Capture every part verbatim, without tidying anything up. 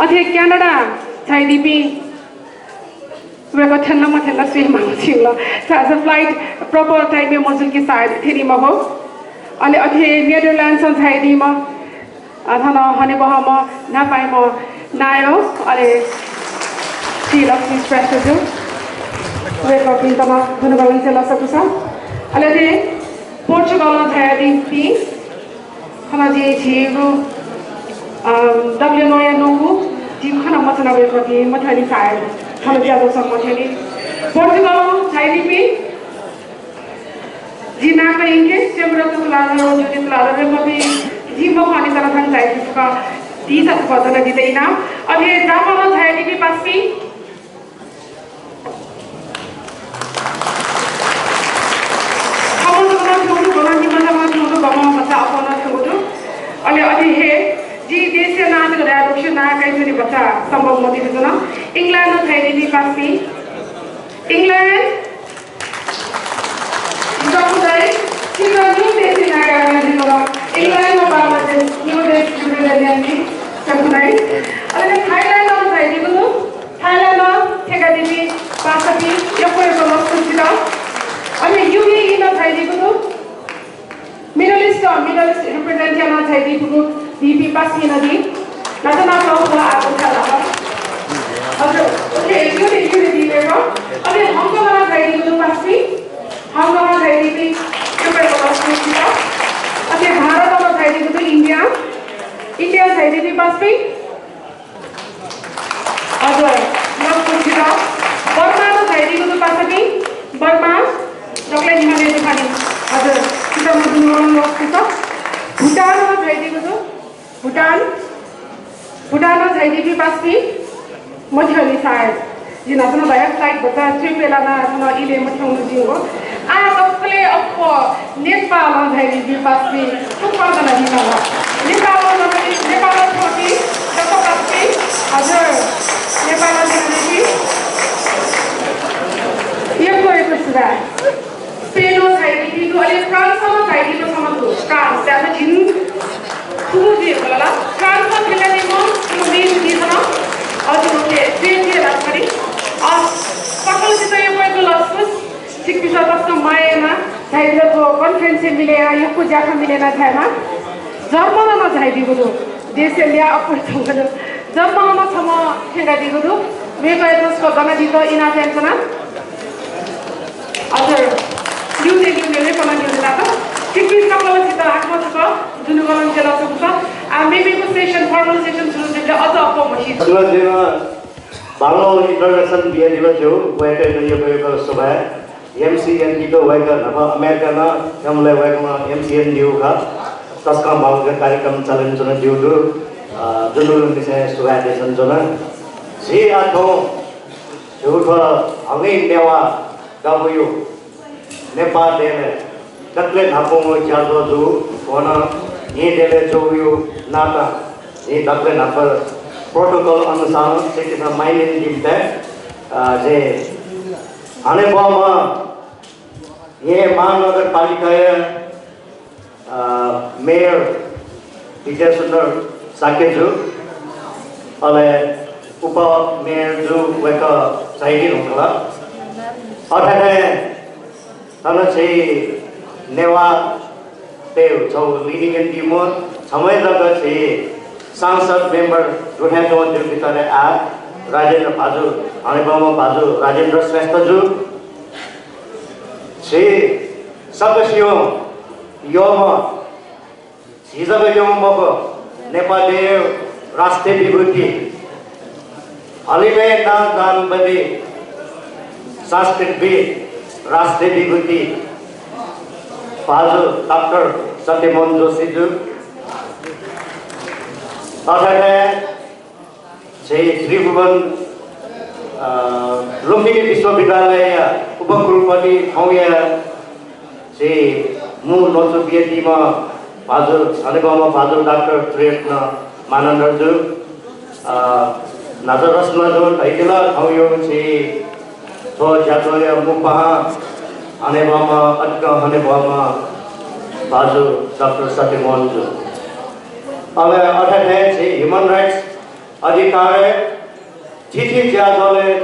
अथे क्यानाडा झाइदीपिं वय्‌कः थ्यन ला मथ्यन ला स्वये माःगु छिं ला। छाय्‌धाःसा flight proper time-य् मजुल कि सायद थ्यनी मखु। अले अथे Netherlands-ं झाइदीम्ह, अ, थन हनेबहःम्ह न्हापांम्ह नायः, अले श्री लक्ष्मी श्रेष्ठजु, वय्‌कःपिन्त नं दुनुगलंनिसें लसकुस। अले अथे पोर्चुगलं झायादीपिं थन जि झीगु, अम, दकलय् न्वयाच्वंगु, जिं खना मच्वना वय्‌कःपिं मथ्यनी सायद। थन ज्याझ्वः सः मथ्यनी। पोर्चुगलं झाइदीपिं, जिं नां कयाः यंके, सेंगुरत्न तुलाधर व ज्योति तुलाधर वय्‌कःपिं, जिं मखु अनिता रथां झाइदीपिं छकः, दीचा छकः दनादीत इनाप। अले जापानं झाइदीपिं पासापिं, छम्ह जक नं थ्यंगु दु, गनं निम्ह जक नं थ्यंगु दु, गम्ह भचा अप्वः नं थ्यंगु दु। अले अथे हे जि देशया नां जक धयाः दक्वसिया नां कयाच्वने भचा सम्भव मजुइधुंकल। इङ्ल्यान्डं झाइदीपिं पासापिं, इङ्ल्यान्ड, जम्बुदाइ, छिकपिं न्यू देशया नां कयाः जिं नं इङ्ल्यान्ड व बांलादेश न्यू देश जुबिलेया निंतिं जम्बुदाइ। अले थाइल्यान्डं झाइदीगु दु। थाइल्यान्डं थ्यंकादीपिं पासापिं यक्व यक्व लसकुस छित। अले UAE नं झाइदीगु दु। Middle East, Middle East represent यानाः झाइदीपिं पासापिं नं दी। न्हाचः न्हाचः व आगु थाय् लात। हजुर, अथे यक्व यक्व दी वय्‌कः। अले हङकङं झाइदीगु दु पासापिं। हङकङं झाइदीपिं यक्व यक्व लसकुस छित। अथे भारतं झाइदीगु दु इन्डिया। इन्डियां झाइदीपिं पासापिं। हजुर, लसकुस छित। बर्मां झाइदीगु दु पासापिं, बर्मा, दकलय् निम्ह नं दु खनी। हजुर, छित नं दुनुगलं लसकुस। भुटानं झाइदीगु दु, भुटान, भुटानं झाइदीपिं पासापिं, मथ्यनी सायद। जिं न्हाचः नं धया flight भचा छुइपे लानाः थन इलय् मथ्यंगु जिं। आः दकलय् अप्वः नेपालं झाइदीपिं पासापिं फुक्कं दनादीत ला। नेपालं दनादी, नेपालं थ्यंपिं दक्व पासापिं, हजुर, नेपालं दनादीपिं यक्व यक्व सुभाय्। स्पेनं झाइदीपिं दु, अले फ्रान्सं झाइदीपिं छम्ह दु। फ्रान्स, त्यात झिन थुगु जुइ खला ला। फ्रान्सं थ्यंकादीम्ह थुगु मेगु जुइ खला। हजुर, ओके, जुइ जुइ ला खनी। अ, सकलसित यक्व यक्व लसकुस। छिकपिन्सं तसकं माया यानाः झाइदिल, थ्व conference-य् मिले यानाः, यक्व ज्याखँ मिले यानाः झायेमाः। जर्मनं नं झाइदीगु दु। देशय् ल्याः अप्वः च्वंगु दु। जर्मनं नं छम्ह थ्यंकादीगु दु। वय्कःयात छकः दनादीत इनाप यानाच्वना। हजुर, ल्यूने ल्यूने वय्कलं ल्यूने लात। छिकपिं सकलसित हाकनं छकः दुनुगलंनिसें लसकुस। आ, मेमेगु session, formal session सुरु जुइबलय् अझ अप्वः म्हसीत। बांलाःगु introduction बियादीम्ह ज्यू, वय्कःयात यक्व यक्व सुभाय्। एमसिएन दीत वय्कः न्हापा अमेरिकां थ्यंबलय् वय्कलं एमसिएन दीगु खः। तसकं बांलाक कार्यक्रम चले यानाच्वनादीगु दु। अ, दुनुगलंनिसें सुभाय् देछानाच्वना। झी आः थौं झीगु थ्व हंगय् नेवाः दबूया नेपाः देय् दकलय् न्हापांगु ज्याझ्वः जूगु, व नं न्हिदँय् देय् च्वंगु नातां झी दकलय् न्हापा protocol अनुसारं छिकपिन्सं माया यानादीम्ह, अ, झी हनेबहःम्ह न्हिदँ महानगरपालिकाया, अ, मेयर विद्यासुन्दर शाक्यजु, अले उपमेयरजु वय्कः झायादी धुंकल। अथे हे थन झी नेवाःतय् छगू लिने यानादीम्ह, छम्ह जक झी सांसद member दुथ्यां च्वंगु भितरय् आः राजेन्द्र भाजु, हनेबहःम्ह भाजु राजेन्द्र श्रेष्ठजु, झी सकसिनं यःम्ह, झी जक यःम्ह मखु, नेपाः देय् राष्ट्रिय विभूति, हलिमय् नां जान बदी संस्कृतिविद्, राष्ट्रिय विभूति भाजु डाक्टर सत्यमोहन जोशीजु, अथे हे झी त्रिभुवन, अ, लुम्बिनी विश्वविद्यालयया उपकुलपति थौंया झी मू ल्वःमंगु बियादीम्ह भाजु, हनेबहःम्ह भाजु डाक्टर त्रिरत्न मानन्धरजु, अ, न्हाचः रचनाजु धयादिल, थौंया झी थ्व ज्याझ्वःया मू पाहां हनेबहःम्ह, अतिकं हनेबहःम्ह भाजु डाक्टर सत्यमोहनजु। अले अथे हे झी human rights अधिकारय् थीथी ज्याझ्वलय्,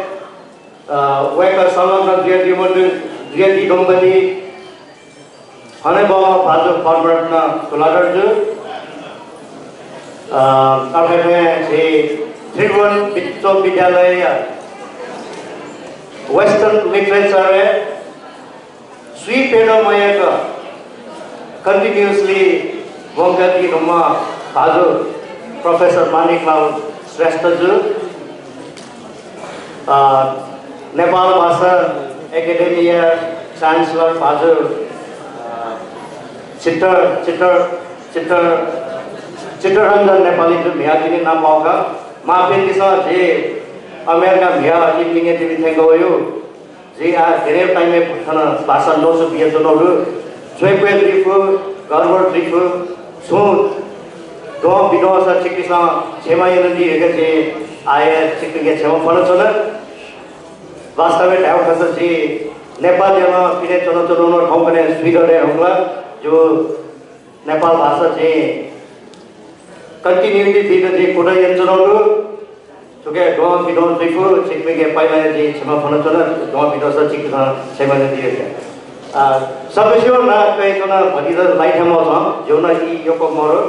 अ, वय्कः संलग्न जुयादीम्ह दु-, जुयादीधुंकूगु हनेबहःम्ह भाजु पद्मरत्न तुलाधर जु, अ, अथे हे झी त्रिभुवन विश्वविद्यालय Western Literature-य् स्वीप्यदँ मयाक continuously ब्वंकादीधुंम्ह भाजु प्रोफेसर माणिकलाल श्रेष्ठ जु, अ, नेपाल भाषा एकेडेमीया Chancellor भाजु, अ, चित्त-, चित्त-, चित्त-, चित्तरञ्जन नेपाली जु म्हिगः तिनि नां मौका। माफी यानादिसँ, जि अमेरिका म्हिगः evening-य् तिनि थ्यंक वयागु। जिं आः धेरै time-य् थन भाषा नोट्स बियाच्वनागु दु। छुं च्वय् जुइफु, गडबड जुइफु, छुं द्वं बिद्वंसा छिकपिन्सं क्षमा यानादी धकाः जिं आः हे छिकपिन्के क्षमा फ्वनाच्वना। वास्तवय् धायेगु खःसा जि नेपालय् नं पिने च्वनाच्वनागु थौंकन्हय् स्वीडनय् हुंकल। जिगु नेपाल भाषा जिं continuity बीत जिं कुतः यानाच्वनागु दु। थुकी द्वं बिद्वं जुइफु, छिकपिन्के पहिला हे जिं क्षमा फ्वनाच्वना, द्वं बिद्वंसा छिकपिन्सं क्षमा यानादियादिसँ। अ, सकसिया नां कयाच्वना भतिचा लाइ थें मवःसा, जिगु नां ई यक्व मरु।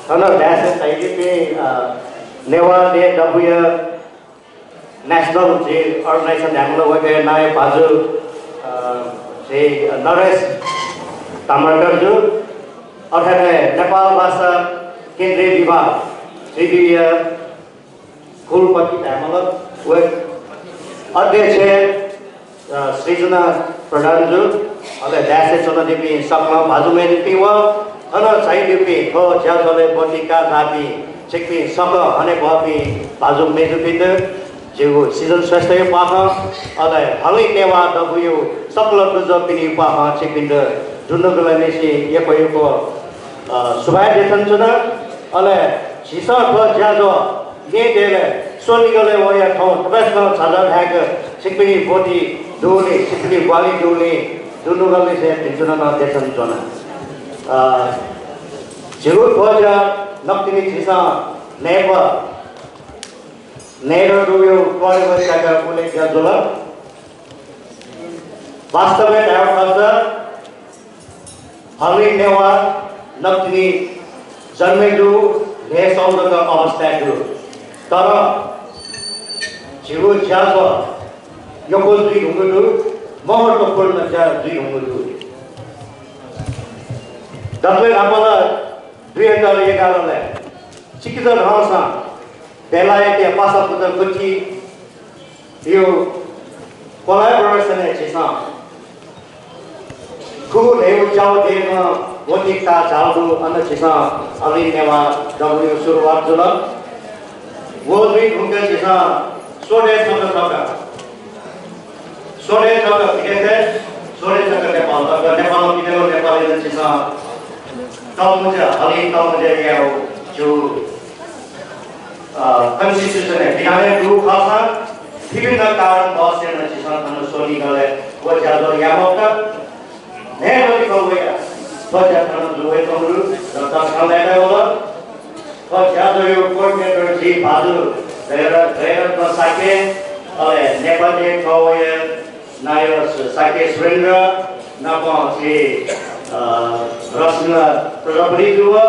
थन दाय्‌सय् झायादीपिं, अ, नेवाः देय् दबूया National झी organization धायेमाल, वय्कःया नांया भाजु, अ, झी नरेश ताम्राकार जु, अथे हे नेपाल भाषा केन्द्रीय विभाग, त्रिविया कुलपति धायेमाल, वय्-, अध्यक्ष, अ, सृजना प्रधान जु, अले दाय्‌सय् च्वनादीपिं सकल भाजु मय्‌जुपिं व थन झायादीपिं थ्व ज्याझ्वलय् ब्वति काः झाःपिं छिकपिं सकल हनेबहःपिं भाजु मय्‌जुपिन्त जिगु सृजन श्रेष्ठया प्वाखं, अले हलिं नेवाः दबूया सकल दुजःपिनिगु प्वाखं छिकपिन्त दुनुगलंनिसें यक्व यक्व, अ, सुभाय् देछानाच्वना। अले झीसं थ्व ज्याझ्वः न्यने दयेबलय् स्वनिगलय् वया थौं थपाय्सकं झाःझाः धायेक छिकपिनि ब्वति दुगुलिं, छिकपिनि ग्वाहालि दुगुलिं दुनुगलंनिसें भिन्तुना नं देछानाच्वना। अ, झीगु ध्वजा नकतिनि झीसं न्हय्‌पं न्हय्‌दँ दुगुया त्वालय् वयाः उल्लेख यानाजुल। वास्तवय् धायेगु खःसा हलिं नेवाः नकतिनि जन्मे दु, ल्हय् सौंदक अवस्थाय् दु। तर झीगु ज्याझ्वः यक्व जुइधुंगु दु, महत्त्वपूर्ण ज्या जुइधुंगु दु। दकलय् न्हापां ला दुई हजार एघारलय् चिकिचा धंसां बेलायतया पासापुचःगुथिया collaboration-य् झीसं गुगु न्हय्गू च्यागू देय् नं ब्वति काः झाःगु दु, अन झीसं हलिं नेवाः दबूया सुरुवात जुल। व जुइधुंकाः झीसं स्वदेय् छकः छकः स्वदेय् छकः विदेशय्, स्वदेय् छकः नेपाल, तर नेपालं पिनेगु नेपालय् नं झीसं तःमुँज्या, हलिं तःमुँज्या यायेगु झीगु, अ, constitution-य् विधानय् दुगु खःसां विभिन्न कारणवशं नं झीसं थन स्वनिगलय् व ज्याझ्वः याये मफुत। न्हय्दँ लिपा वयाः थ्व ज्या थन जू वयाच्वंगु दु, र तसकं लय्ताय् वल। थ्व ज्याझ्वःया coordinator झी भाजु जयरत्न शाक्य, अले नेपालय् थ्व वयाः नायः शाक्य सुरेन्द्र नाप झी, अ, रसिना प्रजापति जु व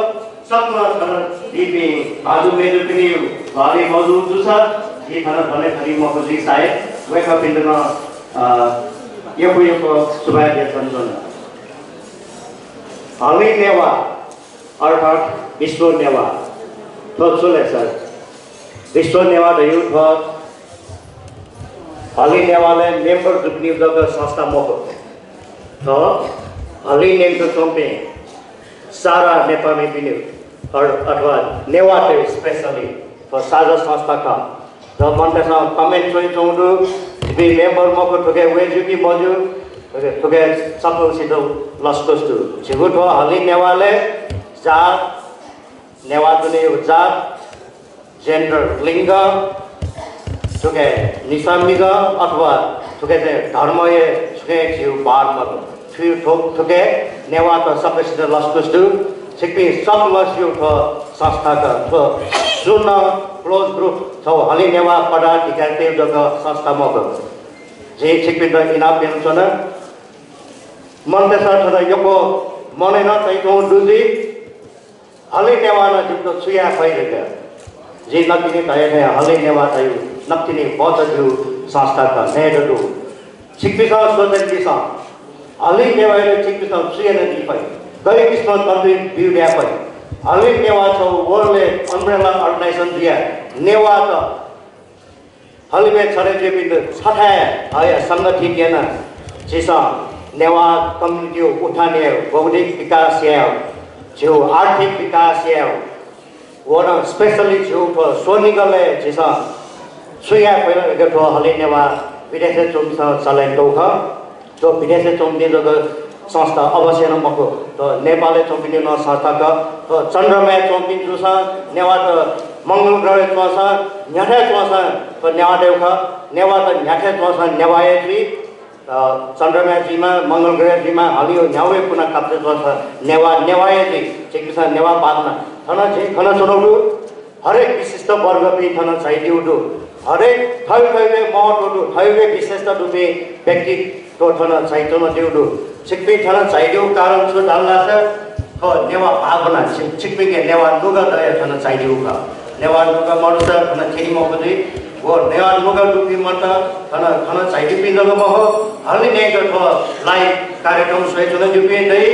सकल थन दीपिं भाजु मय्जुपिनिगु ग्वाहालि मजूगु जूसा झी थन दने खनी मखु जुइसा हे वय्कःपिन्त नं, अ, यक्व यक्व सुभाय् देछानाच्वना। हलिं नेवाः अर्थात् विश्व नेवाः, थ्व छु ले सर? विश्व नेवाः धइगु थ्व हलिं नेवालय् member जूपिनिगु जक संस्था मखु। थ्व हलिं न्यंक च्वंपिं सारा नेपाःमिपिनिगु अर-, अथवा नेवाःतय् specially थ्व साझा संस्था खः। थ्व मनूतय्सं comment च्वयाच्वंगु दु, जिपिं member मखु, थुकी वये ज्यू कि मज्यू, थुकी, थुकी सकलसित लसकुस दु। झीगु थ्व हलिं नेवालय् जात, नेवाः दुनेया जात, gender, लिङ्ग, थुकी निसः मिजं अथवा थुकी चाहिँ धर्मया छुकी झीगु बार मदु। थु-, थु-, थुकी नेवाःत सकसित लसकुस दु। छिकपिं सकलसिया थ्व संस्थात थ्व सुं नं क्लोज ग्रुप छौ हलिं नेवाः पदाधिकारीतय् जक संस्था मखु। जिं छिकपिन्त इनाप बियाच्वना। मनूतय्सं थन यक्व मनय् नं तयाच्वंगु दु जुइ। हलिं नेवाः नं जिमित छु याये फइ धकाः। जिं नकतिनि धया थें हलिं नेवाः धइगु नकतिनि बहःत जूगु संस्था खः, न्हय्दँ दु। छिकपिन्सं सोचे बिसँ, हलिं नेवाःयात छिकपिन्सं छु यानादी फइ, गय् किसिमं contribute याये फइ। हलिं नेवाः छौ world-य् umbrella organization जुयाः नेवाःत हलिमय् छ्यले जुइपिन्त छथाय् हयाः संगठित यानाः झीसं नेवाः community-या उत्थान यायेगु, बौद्धिक विकास यायेगु, झीगु आर्थिक विकास यायेगु, व नं specially झीगु थ्व स्वनिगलय् झीसं छु याये फइ धकाः थ्व हलिं नेवाः विदेशय् च्वंपिन्सं चलाय् तौ खः। थ्व विदेशय् च्वंपिं जक संस्था अवश्य नं मखु, थ्व नेपालय् च्वंपिं नं संस्था खः। थ्व चन्द्रमाय् च्वंपिं जूसां नेवाःत, मंगल ग्रहय् च्वंसां, न्ह्याथाय् च्वंसां थ्व नेवाःतय् खः। नेवाःत न्ह्याथाय् च्वंसां नेवाः हे जुइ। अ, चन्द्रमाय् जुइमा, मंगल ग्रहय् जुइमा, हलिं न्ह्यागु हे पुना कापतय् च्वंसां नेवाः, नेवाः हे जुइ। छिकपिन्सं नेवाः पाः ब्वना। थन जिं खनाच्वनागु दु, हरेक विशिष्ट वर्गपिं थन झायादीगु दु। हरेक थःथःगु महत्व दु, थःथःगु विशेषता दुपिं व्यक्तित्व थन झायाच्वनादीगु दु। छिकपिं थन झायादीगु कारण छु धाल धाःसा थ्व नेवाः पाः ब्वना, छि-, छिकपिंके नेवाः नुगः दयाः थन झायादीगु खः। नेवाः नुगः मदुसा थन थ्यनी मखु जुइ। व नेवाः नुगः दुपिं मनूत थन, थन झायादीपिं जक मखु, हलिं न्यंक थ्व live कार्यक्रम स्वयाच्वनादीपिं दइ।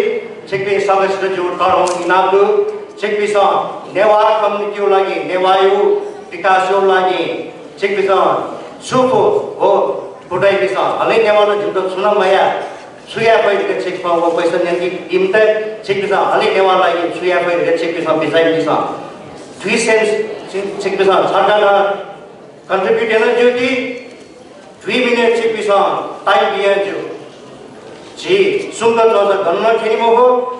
छिकपिं सकसित जिगु तःधंगु इनाप दु। छिकपिन्सं नेवाः community-या लागि, नेवाःया विकासया लागि छिकपिन्सं छु फु व फुटाइदिसँ। हलिं नेवालं जिमित छुं नं मयाः, छु याये फइ धकाः छिकपिन्सं व पैसा न्यंकीपिं मते, छिकपिन्सं हलिं नेवाः लागि छु याये फइ धकाः छिकपिन्सं बिचाः यानादिसँ। दुई सेन्ट छि-, छिकपिन्सं छर्का नं contribute याना ज्यू कि, दुई मिनेट छिकपिन्सं time बिया ज्यू। झी सुम्क च्वंसां गन नं थ्यनी मखु,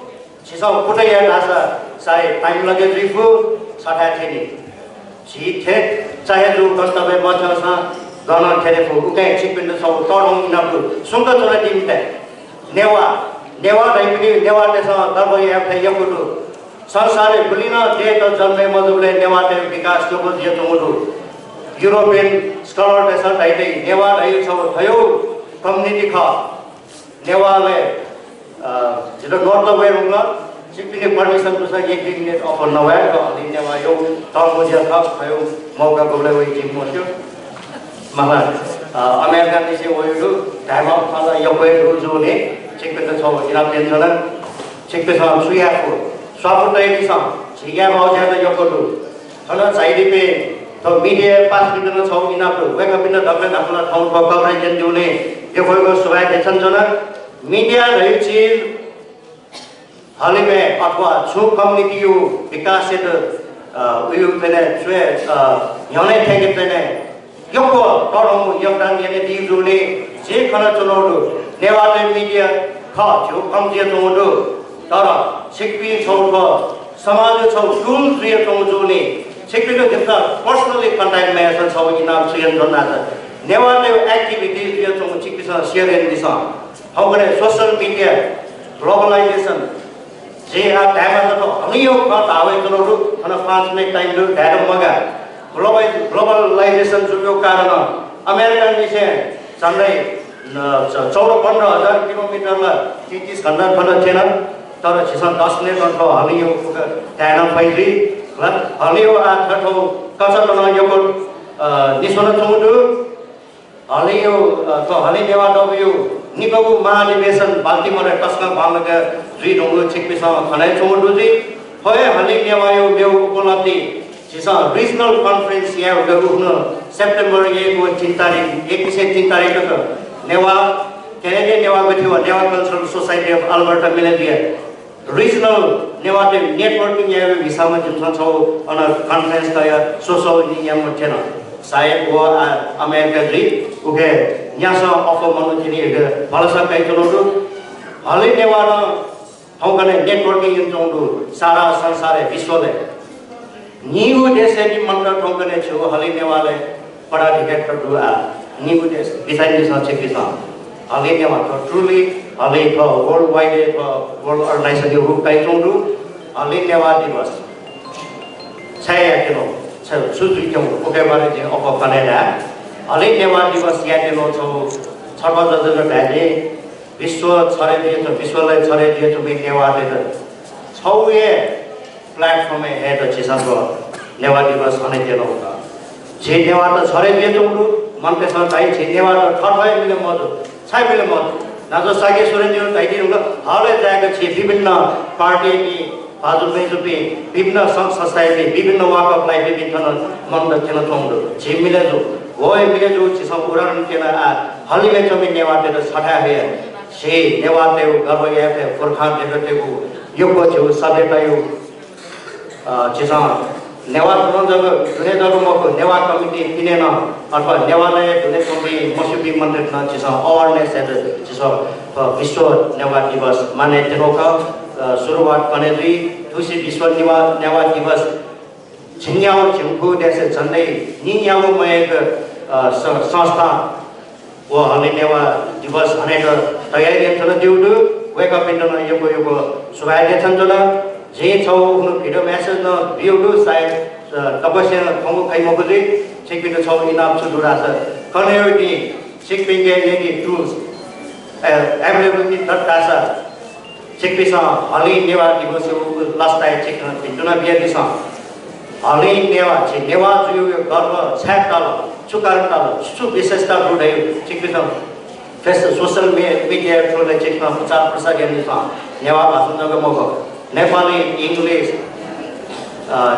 झीसं कुतः याये धाःसा सायद time लगे जुइ फु, छथाय् थ्यनी। झी थें चाहे जू गन्तव्य मथ्यंसां गनं थ्यने फु। उकिं छिकपिन्त छगू तःधंगु इनाप दु। सुम्क च्वनादीपिं मते। नेवाः, नेवाः धइपिनि नेवाःतय्सं गर्व याये फइ यक्व दु। संसारय् गुलि नं देय्त जन्मे मजूबलय् नेवाःतय् विकास यक्व जुयाच्वंगु दु। European scholar-तय्सं धाइथें नेवाः धइगु छगू थज्याःगु community खः। नेवालय्, अ, जितः नोट वये धुंकल, छिकपिनि permission दुसा एक दुई मिनेट अप्वः नवाये, हलिं नेवाःया तःमुँज्या खः, थज्याःगु मौका गुबलय् वइ जिं मस्यू। मला, अ, अमेरिकांनिसें वइगु दु, धायेमाःगु खँ ला यक्व हे दु जूगुलिं छिकपिन्त छगू इनाप बियाच्वना। छिकपिन्सं छु याये फु, स्वापू तयादिसँ, झी यायेमाःगु ज्या नं यक्व दु। थन झायादीपिं थ्व media पासापिन्त नं छगू इनाप दु। वय्कःपिन्त दकलय् न्हापा ला थौं थ्व coverage यानादीगुलिं यक्व यक्व सुभाय् देछानाच्वना। Media धइगु चिज हलिमय् अथवा छुं community-या विकासयात, अ, उगु थें च्वय्, अ, न्ह्यःने थ्यंकेत थें यक्व तःधंगु योगदान यानादीगु जूगुलिं जिं खनाच्वनागु दु। नेवाःतय् media खः, झीगु कम जुयाच्वंगु दु। तर छिकपिं छगू थ्व समाजया छगू tool जुयाच्वंगु जूगुलिं छिकपिन्त जिमिसं personally contact मयासें छगू इनाप छु यानाच्वना धाःसा नेवाःतय् activity जुयाच्वंगु छिकपिन्सं share यानादिसँ। थौंकन्हय् social media, globalization, जिं आः धायेमाःगु दु, हलिंया खँ धाः वयाच्वनागु दु, थन पाँच मिनेट time दु, धायेत मगाः। Global-, globalization जूगु कारणं अमेरिकांनिसें झन्डै न-, च-, चौध पन्ध्र हजार किलोमिटर ला तैँतिस घण्टा थन थ्यन, तर झीसं दस मिनेटं थ्व हलिंया खँ धाये नं फइ जुइ। हलिंया आः थ्व कचातुना यक्व, अ, निस्वनाच्वंगु दु। हलिंया, अ, थ्व हलिं नेवाः दबूया निक्वःगु महाधिवेशन बाल्टिमोरय् तसकं बांलाक जुइ धुंगु छिकपिन्सं खनाच्वंगु दु जुइ। थ्व हे हलिं नेवाःया मेगु उपलब्धि झीसं regional conference यायेगु उखुन्हु सेप्टेम्बर एक व तीन तारिख, एकतिस तीन तारिख तक नेवाः, Canadian नेवाः गुथि व Newah Cultural Society of Alberta मिले जुयाः regional नेवाःतय् networking यायेगु हिसाबं जिमिसं छगू अन conference कयाः स्वस्वःगु नियम थ्यन। सायद व आ-, अमेरिका जुइ, उखे न्यासः अप्वः मनू थ्यनी धकाः भलसा कयाच्वनागु दु। हलिं नेवाः नं थौंकन्हय् networking यानाच्वंगु दु सारा संसारय्, विश्वलय्। नीगू देशय् निम्हं थौंकन्हय् छिगु हलिं नेवालय् पदाधिकारीत दु आः। नीगू देश, बिचाः यानादिसँ छिकपिन्सं। हलिं नेवाः थ्व truly, हलिं थ्व world wide, थ्व world organization-या रूप कयाच्वंगु दु। हलिं नेवाः दिवस छाय् यानाच्वनागु? छु जुइत्यंगु उके बारे जिं अप्वः कने धाये। हलिं नेवाः दिवस यायेत्यंगु छगू छकः जक धाये नि, विश्व छरे जुयाच्वं, विश्वलय् छरे जुयाच्वंपिं नेवाःतय्त छगू हे platform-य् हयेत झीसं थ्व नेवाः दिवस हनेत्यंगु खः। झी नेवाःत छरे जुयाच्वंगु दु, मनूतय्सं धाइ झी नेवाःत थःथःहे मिले मजू, छाय् मिले मजू? नाजु सागे सुरेनजुं धयादिल, हलय् जायेक झी विभिन्न party-यापिं भाजु मय्जुपिं, विभिन्न संघ संस्थायापिं, विभिन्न walk of life-यापिं थन मनूत थ्यनाच्वंगु दु। झी मिले जू, व हे मिले जू, झीसं उदाहरण क्यना आ हलिंया च्वंपिं नेवाःतय्त छथाय् हयाः झी नेवाःतय्गु गर्व यायेत, पुर्खां दय्कातःगु यक्व झीगु सभ्यतायु, अ, झीसं नेवाः दुने जक, दुने जक मखु, नेवाः कमिटी तिनि नं अथवा नेवालय् दुने च्वंपिं मस्यूपिं मनूतय्त नं झीसं awareness यायेत झीसं, अ, विश्व नेवाः दिवस मानय् त्यंगु खः। अ, सुरुवात कने जुइ, थुसी विश्व नेवाः, नेवाः दिवस झिंन्यागू झिंखू देशय् झन्डै नीन्यागू मयय्क, अ, स-, संस्था व हलिं नेवाः दिवस हनेत तयारी यानाच्वनादीगु दु। वय्कःपिन्त नं यक्व यक्व सुभाय् देछानाच्वना। जिं छगू उखुन्हु video message नं ब्यूगु दु, सायद, अ, तबस्यां खंगु खइ मखु जुइ। छिकपिन्त छगू इनाप छु दु धाःसा, कन्हय् दिं छिकपिन्के यदि tools, अ, available दत धाःसा छिकपिन्सं हलिं नेवाः दिवसया लसताय् छिकपिन्सं भिंतुना बियादिसँ। हलिं नेवाः, झी नेवाः जुइगु गर्व छाय् ताल, छु कारण ताल, छु विशेषता दु धइगु छिकपिन्सं face-, social me-, media through-लय् छिकपिन्सं प्रचार प्रसार यानादिसँ। नेवाः भाषां जक मखु, नेपाली, English, अ,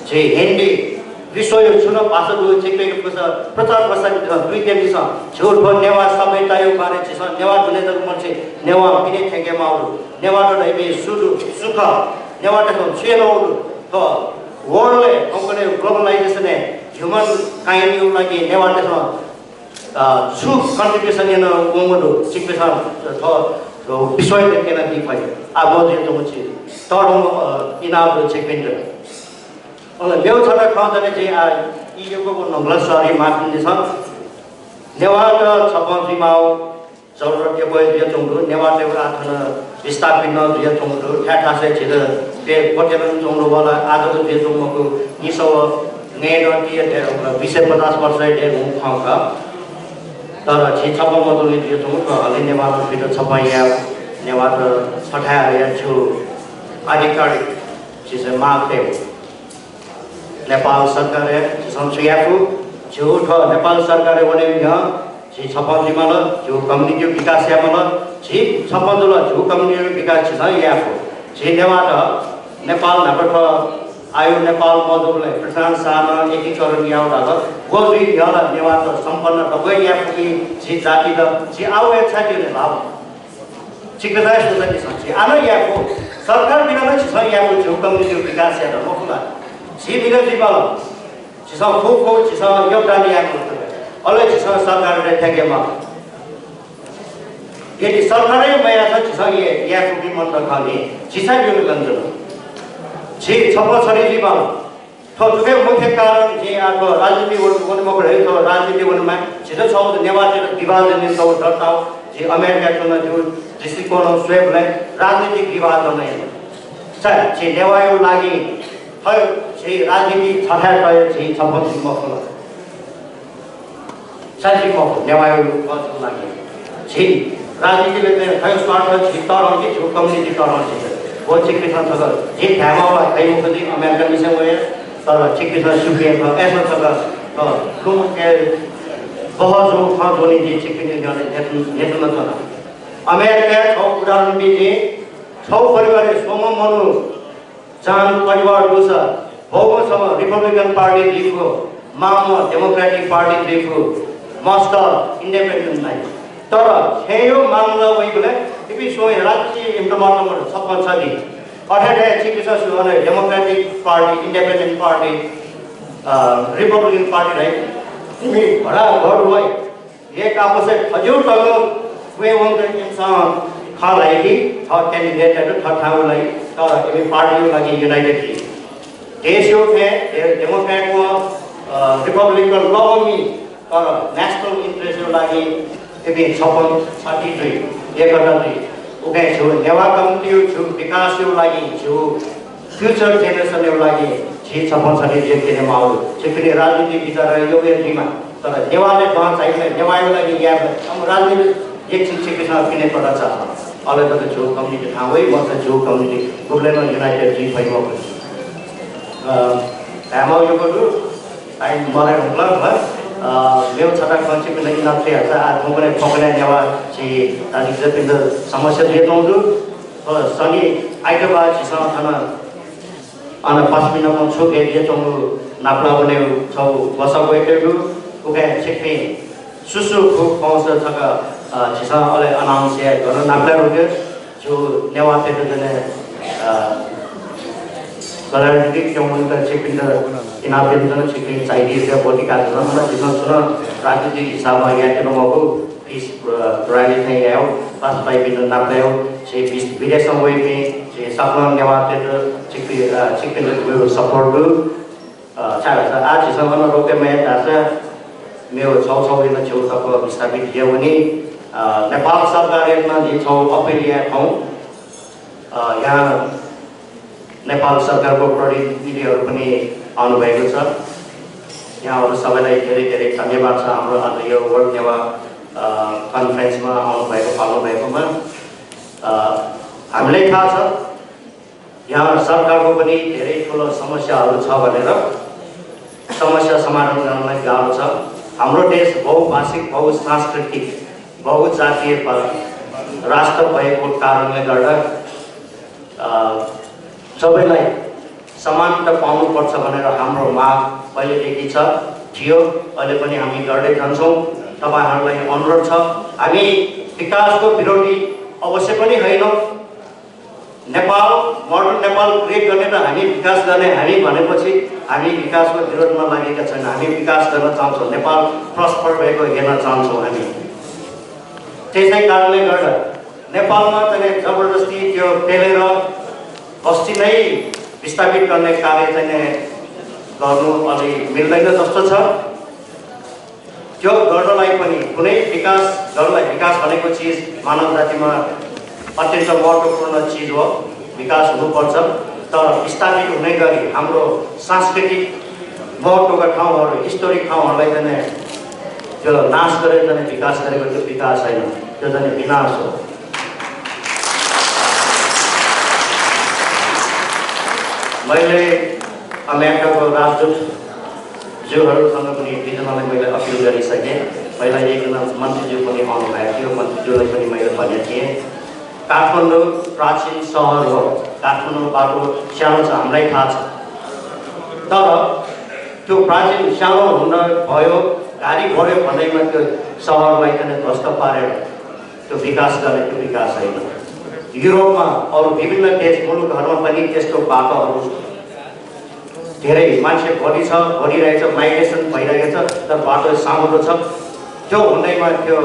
झी हिन्दी, विश्वया छु नं भाषा दु, छिकपिन्सं प्रचार प्रसार यानादिसँ। झीगु थ्व नेवाः सभ्यताया बारे झीसं नेवाः दुने जक मखु, नेवाः पिने थ्यंके माःगु दु। नेवाःत धइपिं सु दु, सु खः, नेवाःतय्सं छु यानागु दु, थ्व world-य् थौंकन्हय् globalization-य् human kind-या लागि नेवाःतय्सं, अ, छु contribution यानावंगु दु, छिकपिन्सं थ्व, थ्व विश्वयात क्यनादी फइ। आः मजूयाच्वंगु छि तःधंगु, अ, इनाप दु छिकपिन्त। अले मेगु छता खँ चाहिँ जिं आः ई यक्व न्हंगलस सरी माफी निसँ। नेवाःत छप्पँ जुइमाःगु जरुरत यक्व हे जुयाच्वंगु दु। नेवाःतय्गु आः थन विस्थापित नं जुयाच्वंगु दु। थाय् थासय् झीत पे क्वत्यनाच्वंगु दु। वल आः जक जुयाच्वंगु मखु, निसः व नयेदँतिइ धयागु, बिस पचास वर्षया धयागु खँ खः। तर झी छप्पँ मजूगुलिं जुयाच्वंगु खः। हलिं नेवाःत छप्पँ यायेगु, नेवाःत छथाय् हयाः झीगु आधिकारिक झीसं माग तयेगु। नेपाल सरकारं झीसं छु याये फु? झीगु थ्व नेपाल सरकारय् वनेगु न्ह्यः झी छप्पँ जुइमाल, झीगु community-या विकास यायेमाल। झी छप्पँ जुल, झीगु community-या विकास झीसं याये फु। झी नेवाःत नेपाल न्हापा थ्व आःया नेपाल मजूबलय् पृथ्वीनारायण शाहं एकीकरण याःगु धाःसा व जुइ न्ह्यः ला नेवाःत सम्पन्न दक्व याये फुपिं झी जातित झी आः हे छाय् त्वःते ला? छिकपिन्सं हे सोचेदिसँ। झी आः नं याये फु। सरकार बिना नं झीसं याये फु, झीगु community-या विकास यायेत मखु ला? झी मिले जुइमाल। झीसं फुक्क झीसं योगदान याये माल। अले झीसं सरकारयात थ्यंके माल। यदि सरकारं मयाःसा झीसं याये, याये फुपिं मनूत खः नि, झी छाय् ब्यूगु गन जुल? झी छप्पँ छरी जुइमाल। थ्व दुःखया मुख्य कारण जिं आः थ्व राजनीति वन, वने मखु धयागु, थ्व राजनीति वनेमाः। झीत छगू नेवाःतय्त विभाजन यानातःगु दर्ताउ। जिं अमेरिकाय् च्वनाः जिगु दृष्टिकोणं स्वयेबलय् राजनीतिक विभाजन याना। छाय् झी नेवाःया लागि थ्व झी राजनीति छथाय् तयाः झी छप्पँ जुइ मखु ला? छाय् जुइ मखु, नेवाःया लागि। झी राजनीतिले चाहिँ थ्व स्वार्थ झी तःधंकी, झीगु community तःधंकी। व छिकपिन्सं छकः जिं धायेमाःगु ला खइ मखु, जिं अमेरिकालिसे वया, तर छिकपिन्सं स्यूपिं खः, अय्‌सां छकः, अ, थुगु बहस जूगु खँ ज्वने जिं छिकपिनि न्ह्यःने न्ह्यथन, न्ह्यथनाच्वना। अमेरिकाय् छगू उदाहरण बी जिं, छगू परिवारय् स्वम्ह मनू जहान परिवार दुसा, बौम्ह छम्ह Republican Party जुइफु, मांम्ह Democratic Party जुइफु, मस्त independent नाइ। तर छेँया मामला वइबलय् इपिं स्वम्हं राज्य इमित मतलब मदु, छप्पँ छदी। अथे हे छिकपिन्सं स्यू अन Democratic Party, Independent Party, अ, Republican Party धाइ। इमि घडाघड वइ। एक आपसय् थज्याःगु तक वये वंक इमिसं खँ ल्हाइकी, थः candidate-यात थःथाय् वइ, तर इमि party-या लागि united जुइ। देशया थें, दे-, Democrat व, अ, Republican लबमि, तर national interest-या लागि इमि छप्पँ छदी जुइ, एकता जुइ। उकिं झीगु नेवाः community-या झीगु विकासया लागि, झीगु future generation-या लागि झी छपं छन्हु जे क्यने माःगु, छिकपिनि राजनीतिक विचार योग्य जुइमा, तर नेवाःले बां चाहिने, नेवाःया लागि याये, अब राजनीतिक एक छिन छिकपिन्सं क्यने पडा चाहना। अले त झीगु कम्युनिटी थाहां वइ, मखुत झीगु कम्युनिटी गुबलें नं युनाइटेड जुइ फइ मखु। अ, धायेमाःगु यक्व दु, टाइम मदये धुंकल, अ, मेगु छता खँ छिकपिन्त इनाप छ्वया सा, आः थौंकन्हय् थौंकन्हय् नेवाः झी दाजुकिजापिन्त समस्या जुयाच्वंगु दु। अ, शनि आइतबाः झीसं थन अन पासापिं नाप छु कयाच्वंगु नापलाः वनेगु छगू ग्वसाः ब्वयेकेगु दु। उकिं छिकपिं सुसु खु खंसा छकः, अ, झीसं अले अनाउन्स याये गन नापलाः वयेगु। झीगु नेवाःतय्त थन, अ, गलारिटिक क्यंगुलिं छिकपिन्त इनाप यानाच्वना, छिकपिं चाहिने ब्वति कात। अन झीसं छुं नं राजनीतिक हिसाबं यायेत्यना मखु। पिस, अ, र्‍याली थें यायेगु, पासापिन्त नापलायेगु, झी विस-, विदेशं वइपिं, झी सकलें नेवाःतय्त छिकपि-, अ, छिकपिन्त जिगु सपोर्ट दु। अ, छाय्धाःसा आः झीसं अन रोके मयाये धाःसा मेगु छगू छगू यानाः झीगु तक विस्थापित जुयावनी। अ, नेपाल सरकारयात नं जिं छगू अपिल याये खं। अ, यहाँ नेपाल सरकारको प्रतिनिधिहरू पनि आउनुभएको छ। यहाँहरू सबैलाई धेरै धेरै धन्यवाद छ हाम्रो आज यो वर्ल्ड नेवाः, अ, कन्फरेन्समा आउनुभएको, पाल्नुभएकोमा। अ, हामीलाई थाहा छ, यहाँ सरकारको पनि धेरै ठुलो समस्याहरू छ भनेर। समस्या समाधान गर्नलाई गाह्रो छ। हाम्रो देश बहुभाषिक, बहुसांस्कृतिक, बहुजातीय प-, राष्ट्र भएको कारणले गर्दा, अ, सबैलाई समानता पाउनुपर्छ भनेर हाम्रो माग पहिलेदेखि छ, थियो, अहिले पनि हामी गर्दै जान्छौँ। तपाईँहरूलाई अनुरोध छ, हामी विकासको विरोधी अवश्य पनि होइनौँ। नेपाल, मोडर्न नेपाल क्रिएट गर्ने त हामी विकास गर्ने, हामी भनेपछि हामी विकासको विरोधमा लागेका छैनौँ। हामी विकास गर्न चाहन्छौँ, नेपाल प्रस्पर भएको हेर्न चाहन्छौँ हामी। त्यसै कारणले गर्दा नेपालमा चाहिँ जबरजस्ती त्यो पेलेर बस्ती नै विस्थापित गर्ने कार्य चाहिँ गर्नु अलि मिल्दैन जस्तो छ। त्यो गर्नलाई पनि कुनै विकास गर्नलाई, विकास भनेको चिज मानव जातिमा अत्यन्त महत्त्वपूर्ण चिज हो, विकास हुनुपर्छ। तर विस्थापित हुने गरी हाम्रो सांस्कृतिक महत्त्वका ठाउँहरू, हिस्टोरिक ठाउँहरूलाई चाहिँ त्यो नाश गरेर चाहिँ विकास गरेको त्यो विकास होइन, त्यो चाहिँ विनाश हो। मैले अमेरिकाको राजदूत ज्यूहरूसँग पनि दुईजनालाई मैले अपिल गरिसकेँ। पहिला एकजना मन्त्रीज्यू पनि आउनुभएको थियो, मन्त्रीज्यूलाई पनि मैले भनेको थिएँ, काठमाडौँ प्राचीन सहर हो, काठमाडौँको बाटो सानो छ, हामीलाई थाहा छ। तर त्यो प्राचीन सानो हुन भयो, गाडी बढ्यो भन्दैमा त्यो सहरलाई चाहिँ ध्वस्त पारेर त्यो विकास गर्ने, त्यो विकास होइन। युरोपमा अरू विभिन्न देश, मुलुकहरूमा पनि त्यस्तो बाटोहरू धेरै, मान्छे बढी छ, बढिरहेछ, माइग्रेसन भइरहेको छ, तर बाटो सामुद्रो छ। त्यो हुँदैमा त्यो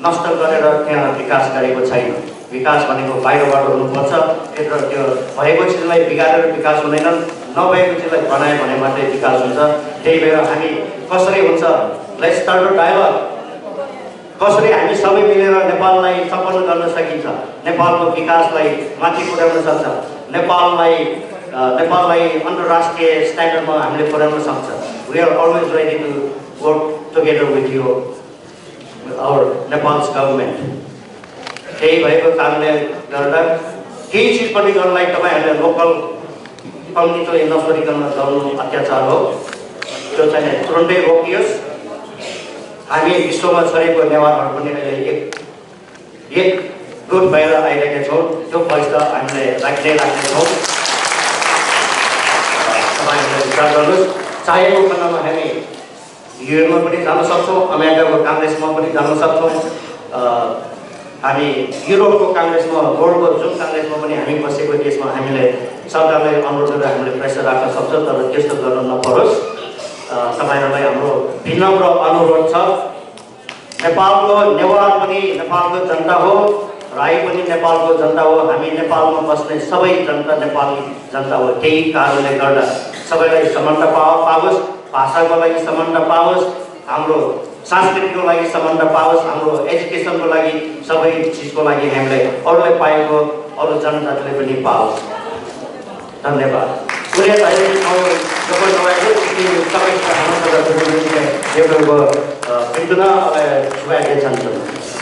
नष्ट गरेर त्यहाँ विकास गरेको छैन। विकास भनेको बाहिरबाट हुनुपर्छ। त्यत्र त्यो भएको चिजलाई बिगारेर विकास हुँदैन, नभएको चिजलाई बनायो भने मात्रै विकास हुन्छ। त्यही भएर हामी कसरी हुन्छ, let's start a dialogue। कसरी हामी सबै मिलेर नेपाललाई सम्पन्न गर्न सकिन्छ, नेपालको विकासलाई माथि पुर्‍याउन सक्छ, नेपाललाई, अ, नेपाललाई अन्तर्राष्ट्रिय स्ट्यान्डर्डमा हामीले पुर्‍याउन सक्छ। We are always ready to work together with you, our Nepal's government। त्यही भएको कारणले गर्दा केही चिज पनि गर्नलाई तपाईँहरूले लोकल कम्युनिटीलाई नसरिकन गर्नु अत्याचार हो। त्यो चाहिँ तुरुन्तै रोकियोस्। हामी विश्वमा छरेको नेवारहरू पनि अहिले एक, एकजुट भएर आइरहेका छौँ। त्यो फैसला हामीले राख्ने राख्नेछौँ। अ, तपाईँहरूले विचार गर्नुहोस्। चाहेको खण्डमा हामी युएनमा पनि जान सक्छौँ, अमेरिकाको काङ्ग्रेसमा पनि जान सक्छौँ। अ, हामी युरोपको काङ्ग्रेसमा, वर्ल्डको जुन काङ्ग्रेसमा पनि हामी बसेको देशमा हामीले सरकारलाई अनुरोध गरेर हामीले प्रेसर राख्न सक्छौँ, तर त्यस्तो गर्न नपरोस्। अ, तपाईँहरूलाई हाम्रो विनम्र अनुरोध छ। नेपालको नेवार पनि नेपालको जनता हो, राई पनि नेपालको जनता हो, हामी नेपालमा बस्ने सबै जनता नेपाली जनता हो। त्यही कारणले गर्दा सबैलाई समानता पाओ-, पाओस्, भाषाको लागि समानता पाओस्, हाम्रो संस्कृतिको लागि समानता पाओस्, हाम्रो एजुकेसनको लागि, सबै चिजको लागि हामीलाई अरूले पाएको अरू जनजातिले पनि पाओस्। धन्यवाद। उरे धाइ, अ, जब नवाइ, उति तक इच्छा हम सदा सुरु में है, ये तो वो, अ, बिंदुना, अ, सुबह के चंचल।